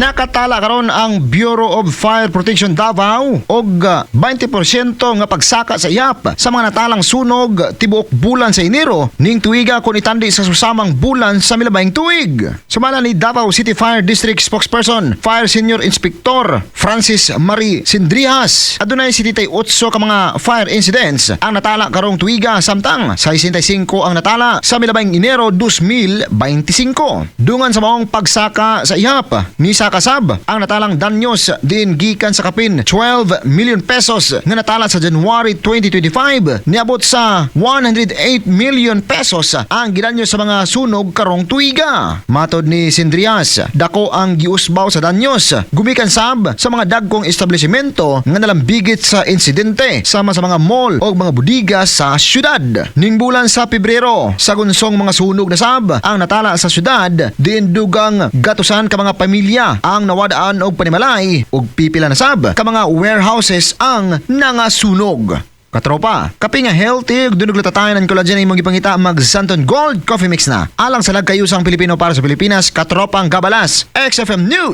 Nakatala karon ang Bureau of Fire Protection Davao og 20% nga pagsaka sa ihap sa mga natalang sunog tibuok bulan sa Enero ning tuiga kung itandi sa susamang bulan sa milabayng tuig. Sumala ni Davao City Fire District spokesperson Fire Senior Inspector Francis Marie Sindrihas, adunay 78 ka mga fire incidents ang natala karong tuiga, samtang 65 ang natala sa milabayng Enero 2025. Dungan sa maong pagsaka sa ihap, nisaka sab ang natalang danyos din gikan sa kapin 12 million pesos nga natala sa January 2025, niabot sa 108 million pesos ang gidanyo sa mga sunog karong tuiga. Matod ni Sindrias, dako ang giusbaw sa danyos gumikan sab sa mga dagkong establishmento nga nalambigit sa insidente, sama sa mga mall o mga budiga sa syudad. Ning bulan sa Pebrero, sa gunsong mga sunog na sab ang natala sa syudad, din dugang gatusan ka mga pamilya ang nawadaan og panimalay ug pipila na sab ka mga warehouses ang nangasunog. Katropa, kape nga healthy ug dunay glutathione and collagen imong gipangita, mag Santon Gold Coffee Mix na. Alang sa lagkayusang Pilipino para sa Pilipinas, Katropang Gabalas, XFM News.